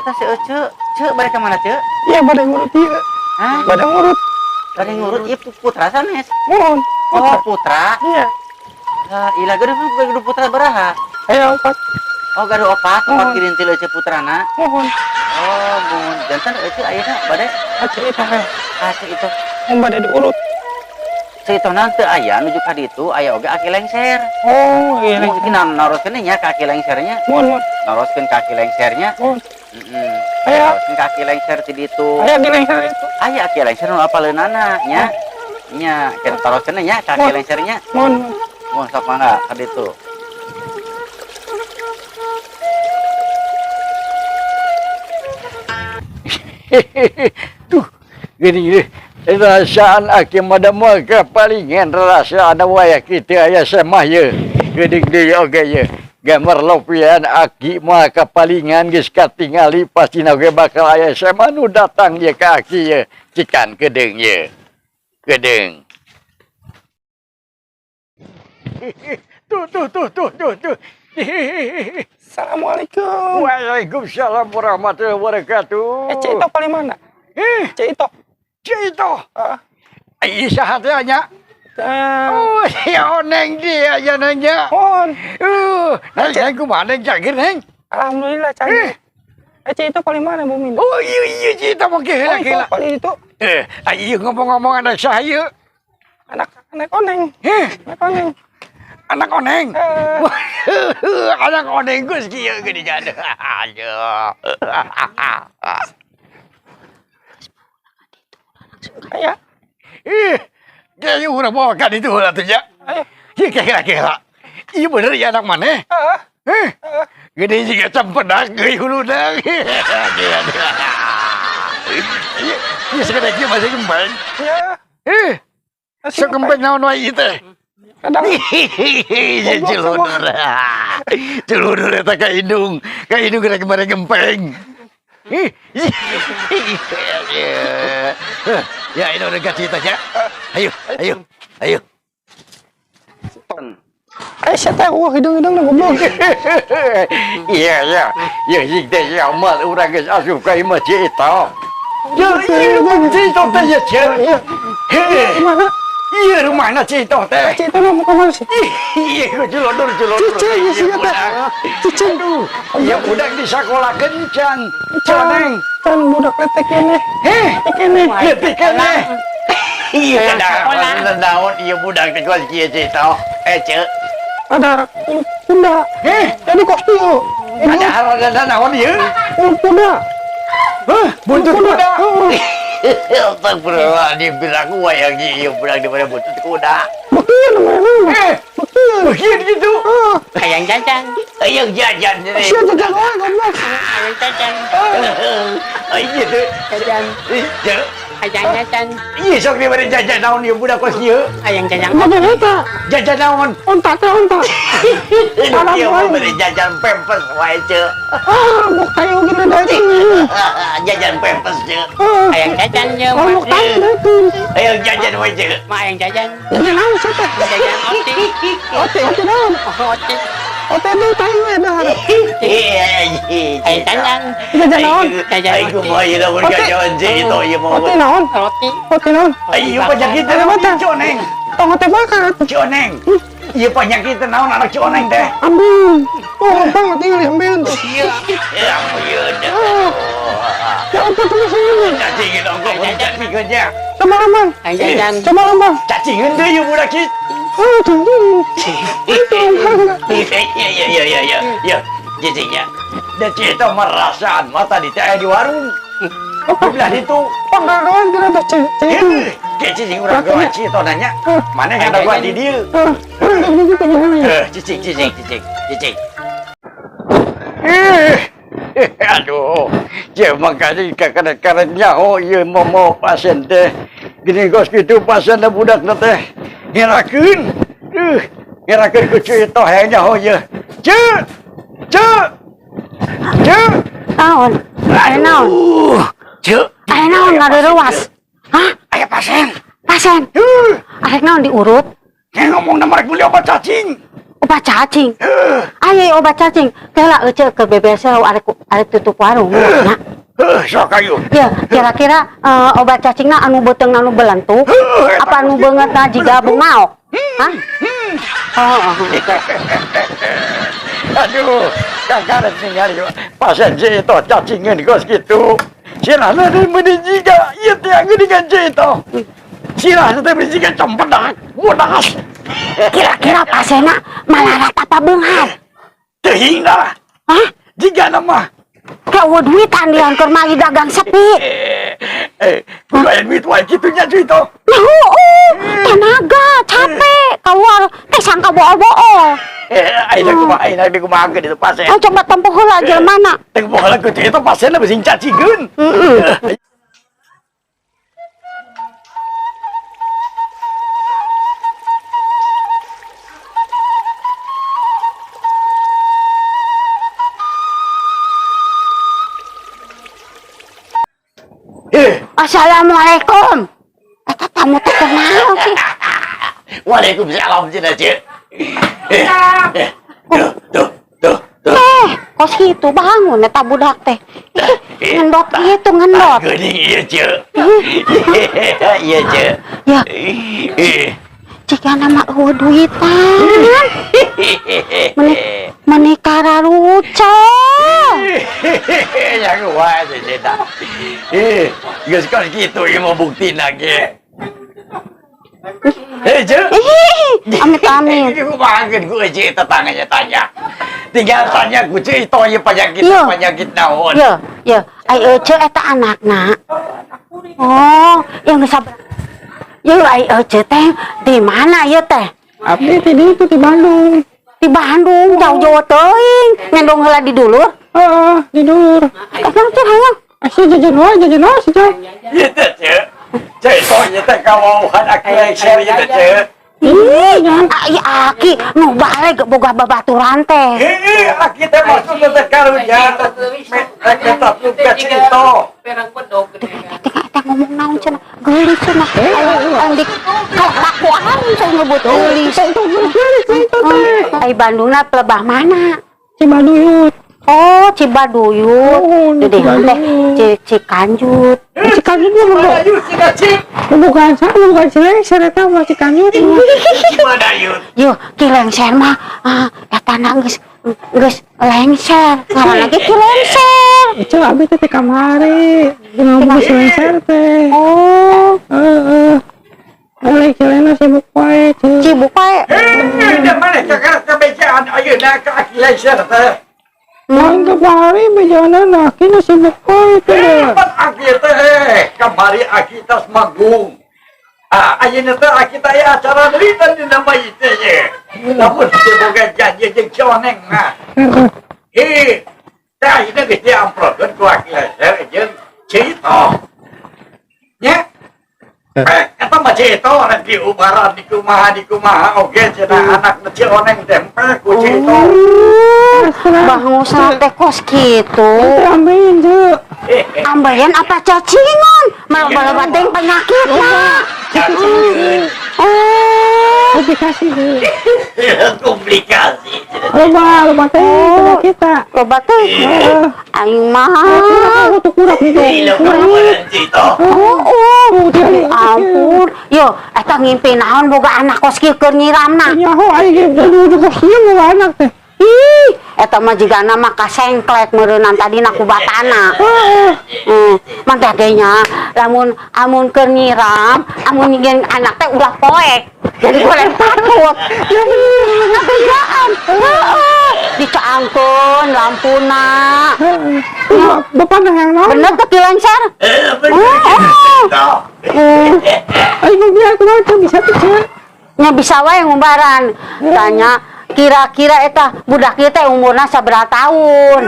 Eta si Ece, Ceu, bade ka mana, Ceu? Iya, bade ngurut ieu. Hah? Bade ngurut. Bade ngurut ieu putra sanes? Mohon. Oh, putra. Iya. Ah, ilah gaduh gaduh putra baraha? Aya opat. Oh, gaduh opat, opat Mohon. Girintil Ece putrana. Mohon. Oh, mun janten Ece ayeuna bade Ka Ceu Itoh we. Ka Ceu Itoh. Mun bade diurut. Ceu Itoh teu aya nuju ka ditu, aya oge aki lengser. Oh, iya. Mungkin naroskeun nya ka aki lengsernya. Mohon, mohon. Naroskeun ka aki lengsernya. Mohon. Heeh. Aya. Naroskeun ka aki lengser ti ditu. Aya aki lengser itu. Aya aki lengser nu apaleunana nya. Nya, kita taroskeun nya ka aki lengsernya. Mohon, mohon. Mun sok mangga ka ditu. Tuh, gini gini. Rasaan aki mada moal kapalingan rasaan waya kitu aya semah ye. Geuning deui oge ye. Gambar lopian aki moal kapalingan geus katingali pastina oge bakal aya semah nu datang ye ka aki ye. Cikan kedeung ye. Kedeung. Tuh tuh tuh tuh tuh tuh. Assalamualaikum. Waalaikumsalam warahmatullahi wabarakatuh. Eh, Ceu Itoh paling mana? Eh, Ceu Itoh. Ceu Itoh. Ah. Ai saha teh nya? Ah. Oh, ya oneng dia ya neng nya. Mohon. Neng neng kumaha neng cageur neng? Alhamdulillah cageur. Eh, Ceu Itoh paling mana bumi? Oh iya iya Ceu Itoh mah heula Oh, heula. paling itu. Eh, ai ieu ngomong-ngomong anak saha ieu? Anak anak oneng. Eh, Anak oneng. Anak oneng. Eh. Anak oneng geus kieu geuning aduh. Aduh. Aya. Ih, kayaknya urang bawa ka ditu heula tuh nya. Ayo. Ieu kira-kira. Ieu bener ieu anak maneh? Heeh. Eh, Heeh. gede juga cempedak euy huluna. Ieu ieu segede kieu masih gempeng. Ya. Eh, Masih sok gempeng naon wae ieu teh? Kadang Culunur. Culunur eta ka indung. Ka indung rek bare gempeng. Ya ini udah kasih ya. Ayo, ayo, ayo. Eh, sia teh wah hidung-hidung goblok. Iya, iya. Ya sing teh ya mal urang geus asup ka imah Ceu Itoh. Ya, iya rumah Ceu Itoh teh ya, Ceu. Iya. Heuh. Mana? Iya rumahna Ceu Itoh teh. Ceu Itoh mah mana sih? Iya, culunur, culunur. Cici, iya sih teh. Cici. Aduh, ya budak di sekolah kencang. Coneng. Can budak letek keneh. Heh, Letek keneh. letik keneh. Iya, naon naon ieu budak teh kos kieu Ceu Itoh. Eh, Ceu. Ada kuluk kuda. Eh, Jadi kos kieu. ada ada naon ieu? Kuluk kuda. Hah, buntut kuda. Heeh. Astagfirullahaladzim, bilang wayang ieu budak di mana buntut kuda. Bekieu namanya. Eh, Bekieu. begitu gitu. Heeh. Hayang jajan. Hayang jajan ini. Sia jajan wae goblok. Hayang jajan. Iya tuh. Jajan. Iya. Hayang jajan. Iya sok di mana jajan naon ieu budak kos ieu? Hayang jajan. Jajan eta. Jajan naon? Onta teh onta. Ieu mah beri jajan pempes wae Ceu. Ah, bok tayo gini daekeun. Jajan pempes Ceu. Hayang jajan ye. Ah, bok tayo daekeun. Hayang jajan wae Ceu. Mak hayang jajan. Jajan naon sia teh? Jajan oti. Ote ote naon? Oti. Ote deui tayo we dahar. Hayang jajan. Jajan naon? Jajan Aing roti. kumaha ieu lamun gajawan Ceu Itoh ieu mah. Ote naon? Roti. Ote naon? Ayo penyakit Ada mata. Ceu Oneng. Tong ote bakar. Ceu Oneng. Ieu penyakit naon anak Ceu Oneng teh? Ambil. Oh, tong tinggal ambil tuh. Iya, ampun. Ah. Ya apa tuh sini? Cacingin ongkos cacingin nya. Coba lambang. Hayang jajan. Coba lambang. Cacingin deui ieu budak ieu. Oh, tunggu. Itu Iya iya iya iya iya. Ya, cacingnya. Dan Ceu Itoh merasaan mata di teh di warung. Di belah itu. Panggaruan kira tuh cek cek itu. Kayak cicing urang gawa Ceu Itoh nanya. Mana yang ada gua di dieu? Ah, gitu gimana? Eh, cicing cicing cicing cicing. Aduh, dia makanya kadang-kadang nyaho ieu mau pasien teh. Gini gos gitu pasien teh budak teh. Ngerakeun. Ngerakeun ku Ceu Itoh hayang nyaho ieu. Ceu! Ceu! Ceu! Naon? Aya naon? Aduh, Ceu. Aya naon ngareureuwas? Hah? Aya pasien. Pasien. Arek naon diurut? Yang ngomong nama rek beli obat cacing. Obat cacing. Ayo obat cacing. Kela ece ke beberes arek arek tutup warung nya. Heuh, sok ayo. Ya, kira-kira obat cacingna anu beuteungna anu belentuk apa anu beungeutna jiga bungaok? Hah? Oh, oke. Aduh, kakaret ningali pasien si itu cacingan kos gitu. Sirahna teh meuni jiga ieu teh geuningan si itu. Sirahna teh meuni jiga cempedak, bodas. Kira-kira pasienna malarat apa beunghar? Teuing lah. Hah? Jiga mah. Kayak duitan dia keur mah dagang sepi. Kudu aya duit wae kitu nya cuy itu. Nah, heueuh, tenaga, capek, keluar teh sangka bool-bool. Ayeuna kumaha ayeuna di kumaha itu pasien. Oh, coba tempuh heula jelema. Teu kumaha ku itu pasien beusi cacingeun. Heeh. Assalamualaikum. Eta tamu teh kumaha sih? Waalaikumsalam cenah Ceu. Tuh, tuh, tuh, tuh. Kos kitu bangun eta budak teh. Ih, ngendot gitu ngendot. Geuning ieu Ceu. Iya Ceu. Ya, jika nama eueuh duitan. Meni meni kararuca. Ya kumaha sih cenah. Geus kos kitu ieu mah buktina ge. Ceu. Ih, amit amit. Ini kumaha ku Ceu tetangganya tanya. Tinggal tanya ku Ceu itu ieu penyakit Iya. penyakit naon. Ya, ya, ai ece eta anakna. Oh, yang geus sabar. Ye ai ece teh di mana ieu teh? Abdi ti ditu di Bandung. Di Bandung, jauh-jauh teuing. Ngendong heula di dulur. Heeh, di dulur. Eta teh hayang. Asa jajan wae sih, Ceu. Ieu teh Ceu. Ceu itu ieu teh kawauhan aki lengser ieu teh Ceu. Ih, ai aki nu baleg boga babaturan teh. Aki teh maksudna teh karunya rek tetap ka Ceu itu. Perang bedog gede. Teh eta ngomong naon cenah? Geulis cenah. Andik kelakuan saya nyebut geulis. Ai Bandungna pelebah mana? Cibaduyut. Oh, Cibaduyut. Oh, Jadi teh Cibaduyut. Cikanjut. Cikanjut mah boga. Ayo cenah Ceu. Bukan sa, bukan Cilengser eta mah Cikanjut. Gimana yut? Yo, Ki Lengser mah eta na geus geus lengser. Ngaranna ge Ki Lengser. Ceu abi teh teh kamari. Ngomong Cilengser teh. Oh, Heeh. Mulai Cilena sibuk wae, Ceu. sibuk wae. Da mana kakak kabejaan ayeuna ka aki lengser teh. Lain kamari bejana aki nu sibuk wae teh. Pan aki teh kamari aki tas manggung. Ah, ayeuna teh aki teh aya acara deui teh dina bayi teh ye. Lamun teu boga janji jeung si Oneng mah. Heeh. Teh ayeuna geus diamprotkeun ku aki lengser jeung Ceu Ito. Nya? Eta mah Ceu Ito rek diubaran di kumaha oge cenah anak si Oneng teh empek ku Ceu Ito. Bangusna teh kos kitu. Teh ambeien, Ceu. Ambeien apa cacingan? Malah teh penyakitna. Cacingeun. Oh. Komplikasi, Ceu. Komplikasi. Loba, loba teh penyakit ta. Loba teh. Heeh. Aing mah. Kurang tuh kurang gitu. Gila kumaha Ceu Ito. Oh, oh. Ampun. Yo, eta ngimpi naon boga anak kos kieu keur nyiramna. Nyaho aing ge udah kos ieu boga anak teh. Ih, eta mah jigana mah kasengklek meureunnan tadina ku batana. Heeh. Mantap ge nya, lamun amun keur nyiram, amun nyieun anak teh ulah poek. Jadi goreng takut. Ngabejaan. Heeh. Dicaangkeun lampuna. Heeh. Bapak nah yang naon? Bener teh Ki Lengser? Bener Ceu Ito. Aing biar kumaha teh bisa teh, Ceu. Nya bisa wae ngumbaran. Tanya kira-kira eta budak ieu teh umurna sabaraha tahun?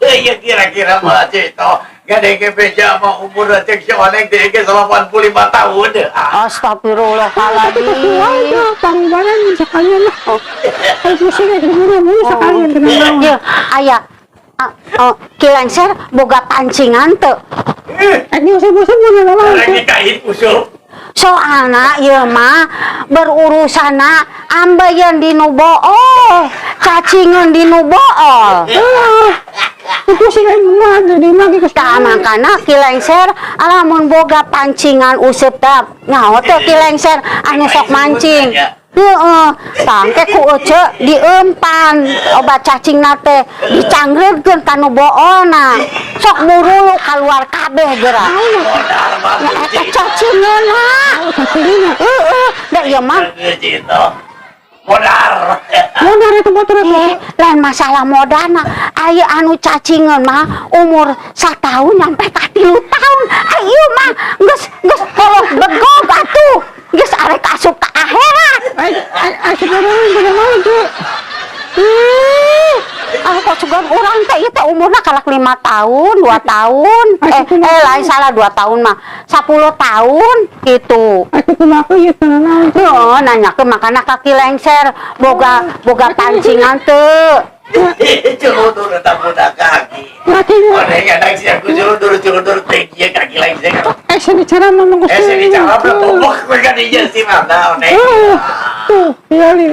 Iya kira-kira mah Ceu Ito. Gade ge beja mah umur cek si Oneng teh ge 85 tahun. Ah, Astagfirullahaladzim. Wae pangumbaran sekalian lah. Aing pusing aing buru-buru sekalian kena naon. Ya, aya Ki Lengser boga pancingan teu. Aing usah-usah mun naon. rek dikait usuk. Soalna ieu mah berurusana Ambeien di nu bool, cacingeun di nu bool. Ah, itu sih aing mah jadi mah geus. Tah, mangkana Ki Lengser lamun boga pancingan useup teh nyaho teh Ki Lengser anu sok mancing. Heeh, tangke ku ece diempan obat cacing teh, dicangreudkeun ka nu boolna. Sok murulu keluar kabeh geura. Ya eta cacingeunna. Cacingeunna. Heeh, da ieu mah Gitu. Modar. Modar itu motor itu. Eh, lain masalah modana. Aya anu cacingeun mah umur satahun nyampe ka 3 tahun. Ayo mah geus geus kolot begog atuh. Geus arek asup ka akhirat. Ai ai ai sebenarnya bagaimana tuh? Ih, ah kok sugan urang teh ieu teh umurna kalak 5 tahun, 2 tahun. Eh, eh, lain, salah, 2 tahun mah. 10 tahun gitu. Aku kumaha ieu teh naon tuh? Heeh, nanyakeun makana ka Ki Lengser boga boga pancingan teu. Culundur eta budak kaki. Laki. Orang anak sih aku culundur culundur teh ieu kaki lain sih. Eh, seni cara mah mangkus. Eh, sini cara bobok kan ieu sih mana oneng. Tuh, iya li.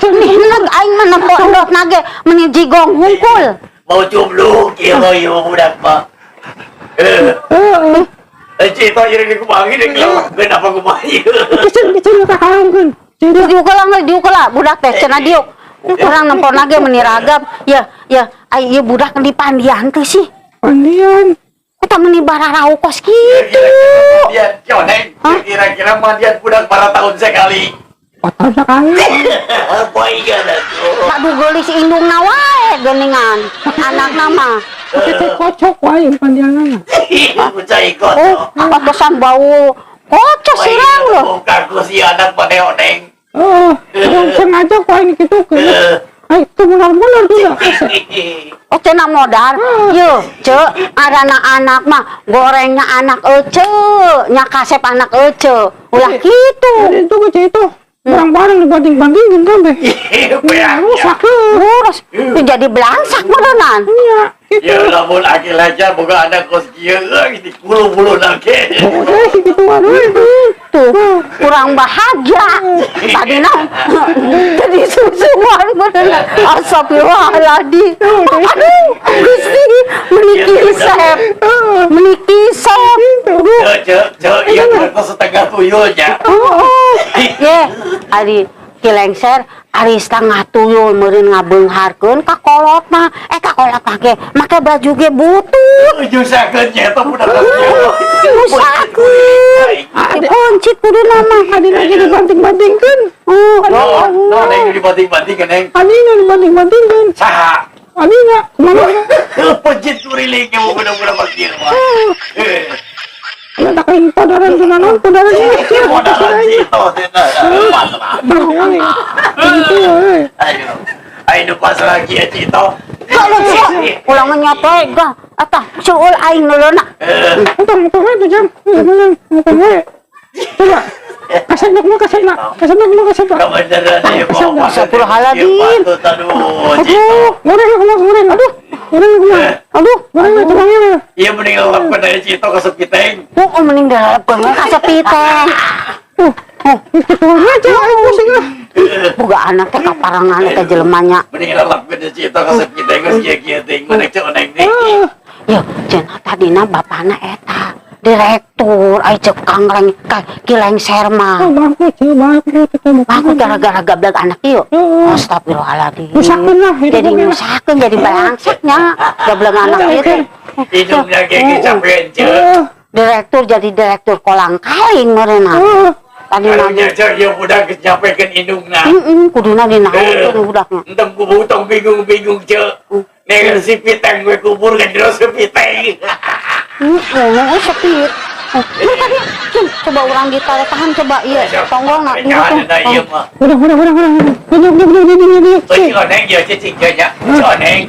Nih, aing mah nempo endot nage meni jigong hungkul. Mau cumluk ieu mah ieu budak mah. Eh, Heeh. eh, cita ieu kumaha ieu kenapa kumaha ieu? Kecil kecil ka kalungkeun. Diuk lah, diuk lah budak teh cenah diuk. Urang nempo nage meni ragam. Ya, ya, ai ieu budak dipandian teh sih. Pandian. Eta meni bararau kos kitu. Mandian, oneng, kira-kira mandian budak para tahun sekali. 4 tahun sekali. Boy gak tuh. Aduh, geulis indungna wae geuningan. Anakna mah. Pakai kocok wae pandianana. Bocah ikut. Oh, pantesan bau kocok sirang loh. Bukan si anak pada oneng. Oh, sengaja ku aing kitu ke. Ai itu benar-benar tuh dah. Oh, cenah modar. Yo, cek, arana anak mah gorengnya anak ece, nya kasep anak ece. Ulah gitu. Itu kecil itu. Barang-barang dibanding-bandingin kabeh. Rusak. Terus jadi belangsak beneran. Iya, gitu. Ya lamun akil aja boga anak kos kieu euy di bulu-bulu nake. Oh, sih gitu aduh itu. Tuh, kurang bahagia. Tadi nah jadi susuan beneran. Astagfirullahaladzim. Aduh, Gusti, meni kisep. Meni kisep. Aduh. Cek cek cek ieu berarti setengah tuyulnya. Oh, ye, ari Ki Lengser ari setengah tuyul meureun ngabeungharkeun ka kolot mah. Eh, ka kolot mah ge make baju ge butut. Nyusahkeun nya eta budak kos kieu. Nyusahkeun. Dikuncit kudu nama. Adi lagi dibanding-bandingkan. Oh, No, no, neng dibanding-banding neng. Adina dibanding-bandingkan. Saha? Adina kemana? Pencit kuriling mau budak-budak kieu mah. Eh, Ada tak kain podaran tuh nanon podaran ini. Modalan sih itu pasrah. Bang, gitu eh. Ayo. Ayo pasrah kieu Cito. Kalau sih, ulangan tega. Atah, suul aing nuluna. Utang utang itu jam. Bener, utang we. Coba. Kasih nak kasih nak, kasih nak kasih nak. Kebenaran ya, Astagfirullahaladzim. Aduh, Aduh, goreng aku goreng. Aduh, goreng aku. Aduh, Goreng coba ini. Iya mending lakukan dari Cito ke sepiteng. Oh, mending dalam kasepi teh. Tuh, oh, itu aja, ayo pusing lah. Boga anak teh kaparangan teh jelemanya. Mending lakukan dari Cito ke sepiteng ke kia-kia ting. Mana cek oneng nih. Yo, cenah tadina bapana eta direktur ai cek Kang Leng ka Ki Lengser Oh, mah. bangkrut, sih, bangkrut, itu Aku gara-gara gableg anak ieu. Heeh. Astagfirullahaladzim. Nyusahkeun lah, hidup Jadi oge lah. nyusahkeun, jadi bangsatnya gableg anak ieu teh. Hidungnya kayak kecapean cek. Heeh, Direktur jadi direktur kolang kaling meureunna. heeh. Tadi Aduh, nabi. cek ya budak kecapean hidungna. Heeh, kuduna dinaon budaknya. Entong kubutong bingung-bingung cek. Nengen si piteng gue kubur kan jero si piteng. Heeh, sepi. Oh, ini tadi, Cin, coba orang ditarik tahan coba iya, tonggong nak Jangan ada iya mah. Udah, udah, udah, udah, udah. Udah, udah, udah, udah, udah, udah. Cek oneng ya cek cek nya. Cek oneng.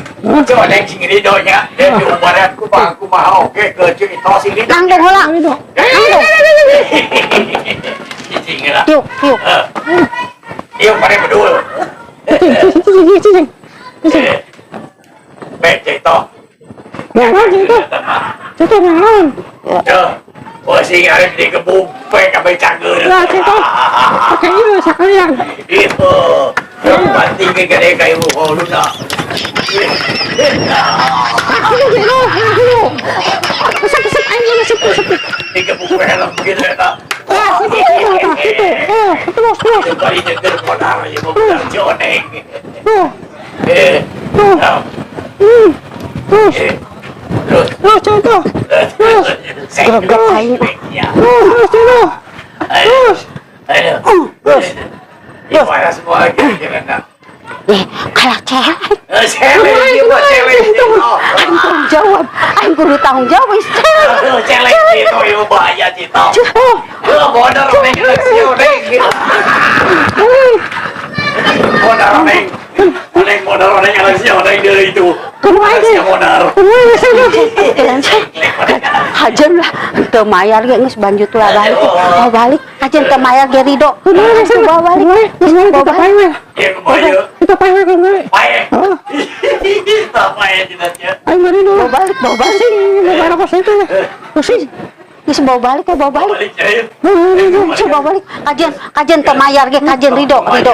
Cek oneng sing rido nya. Dia diubaran ku bang ku mah oke ke cek itu sing rido. Nanggung heula. Ayo, Nanggung. Cicing lah. Tiuk, tiuk. Iya pada bedul. Cicing, cicing, cicing, cicing. Baik cek itu. Nah, cicing itu. Cicing, yang lain. Cek. Oh sing arep dikebung pek sampai cager. Nah, gitu. Pakai ini sekalian. Itu. Penting ke gede kayak lu na. Aku gitu, aku. Resep, resep, ayo, resep, resep. Tiga buku helm begitu ya. Ah, itu, itu, itu, itu. Eh, terus, terus. Kali nyeger modal aja mau bilang joneng. Tuh, Eh, tuh. Hmm. Terus, terus. Terus, itu. Terus. Gregek aing. Ya. Terus, terus, itu. Terus. Ayo. Terus. Gimana semua kira-kira nak? Eh, kalah cewek. Cewek, dia buat cewek. Aing tanggung jawab. Aing kudu tanggung jawab is cewek. Aduh, celek gitu, ibu bahaya gitu. Oh, bodor neng, neng, neng. Bodor neng, neng bodor neng, Alexia neng dia itu. Kamu aja. Alexia bodor. Kamu aja, sini. Hajen lah, teu mayar ge geus banjut lah balik. Bawa balik, hajen teu mayar ge ridho. Bawa balik. Geus Bawa kita balik. pae. Ya kebaya, Kita pae kamu. pae. Oh, Kita pae tidak. Ayo mari dulu. Bawa balik, bawa balik. Pusing, mau barang kos itu. Pusing. Geus bawa balik, bawa balik. Balik ya. Coba balik. Kajian, kajian teu mayar ge kajian ridho, ridho.